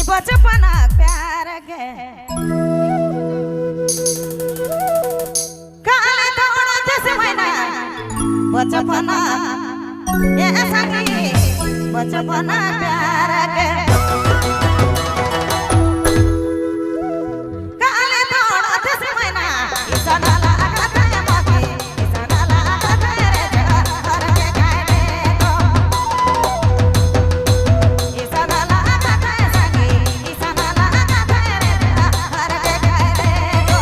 बचपना प्यार के काले तोड़ा दस महीना बचपना ये संगी बचपना प्यार के काले तोड़ा दस महीना सना लागत है मोके सना लागत है रे जहर के खाने को सना लागत है संगी सना लागत है रे जहर के खाने को।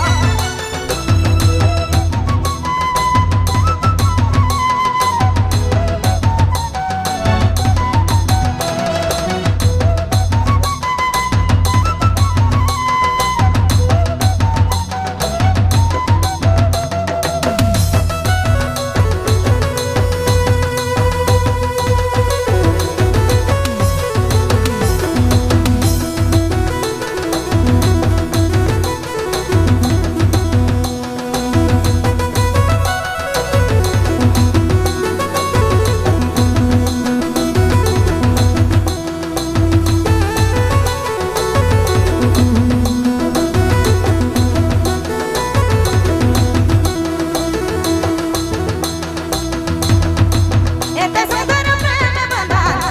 एते सुंदर प्रेम बंधन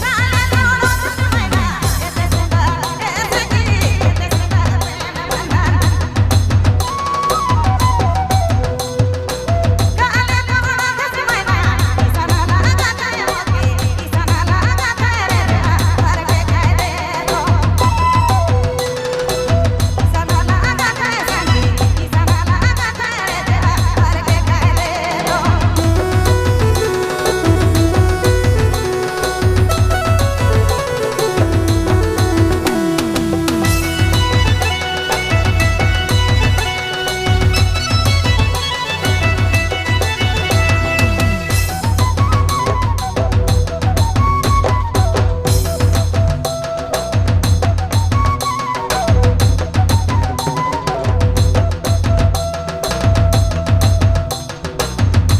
काले तोड़ा दस महीना एते सुंदर ए सखी एते सुंदर प्रेम बंधन काले तोड़ा दस महीना सना लागत है मोके सना लागत है रे हर के खाने को सना लागत है संगी सना लागत है रे हर के खाने को।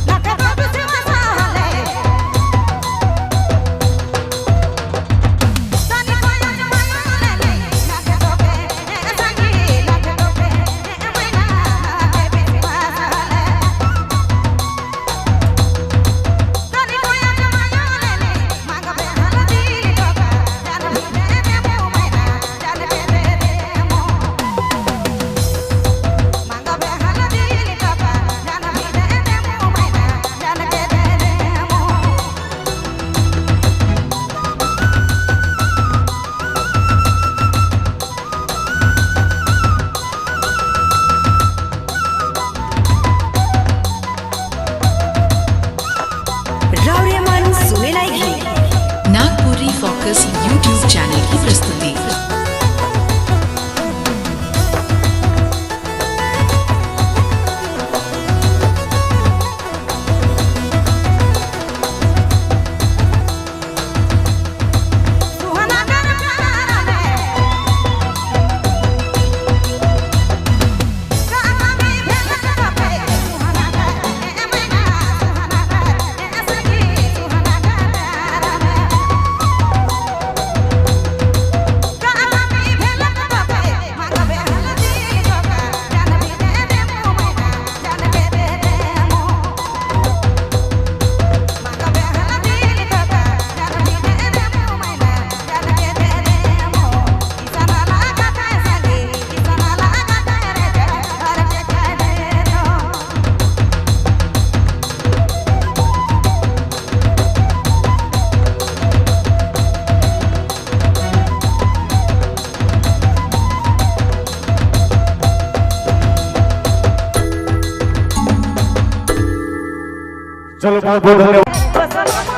लख दो मसाले तनी कोया जमाया ले ले लख दो पे संगी लख दो पे मैना के विश्वास तनी कोया जमाया ले ले मांग पे हल्दी टोका जान दे दे मो मैना जान दे दे दे मो मांग पे हल्दी टोका जान दे दे मो मैना जान दे दे दे मो। रावरेमन सुनेलाई नागपुरी फोकस यूट्यूब चैनल की प्रस्तुति। सुहाना कर प्यार में काका में भेलक बापे सुहाना कर ए मैना सुहाना कर ए सखी सुहाना कर प्यार में काका में भेलक बापे मांगबे हल्दी टोका जान भी दे दे मो मैना जान दे दे दे मो मांगबे हल्दी टोका जान भी दे दे मो मैना जान दे दे दे मो सना लागत है संगी सना लागत है रे हर के खाने दो। चलो बहुत बहुत धन्यवाद।